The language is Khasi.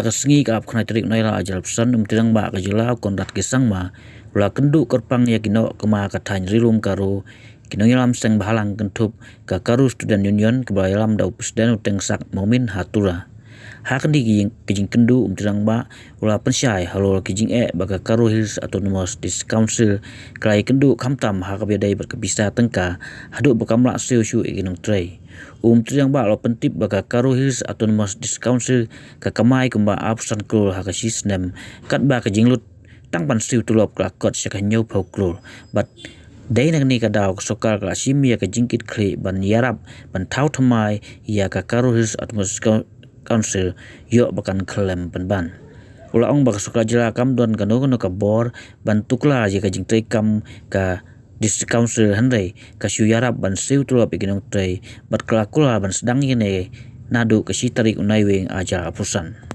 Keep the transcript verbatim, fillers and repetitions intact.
Ka sngi ka arphew khyndai tarik u Nailar arhajar arphew san, u Myntri Rangbah ka jylla u Conrad K Sangma u la kynduh kyrpang ïa ki nongkynmaw ka thaiñ Ri Lum Garo, ki nongïalam seng bhalang kynthup ka Garo Student Union kaba la ïalam da u President u Tengsak Momin ha Tura. Ha kane ka jingkynduh u Myntri Rangbah u la pynshai halor ki jingeh ba ka Garo Hills Autonomous District Council ka la ïakynduh khamtam ha kaba ïadei bad ka pisa tyngka haduh ba kam lah siew shuh ïa ki nongtrei. U Myntri Rangbah u la pyntip ba ka Garo Hills Autonomous District Council ka kamai kumba arphew san klur ha ka shi snem, katba ka jinglut tang ban siew tulop ka la kot sha ka hynñiewphew klur. Bad dei na kane ka daw ka sorkar ka la shim ïa ka jingkitkhlieh ban ïarap ban thaw thymmai ïa ka Garo Hills Autonomous Council ïoh ba kan khyllem pynban. U la ong ba ka sorkar jylla kam don kano kano ka bor ban tuklar ïa ka jingtrei kam ka District Council, hynrei ka shu ïarap ban siew tulop ïa ki nongtrei bad ka la kular ban sdang ïa kane naduh ka shi tarik u Naiwieng arhajar arphew san.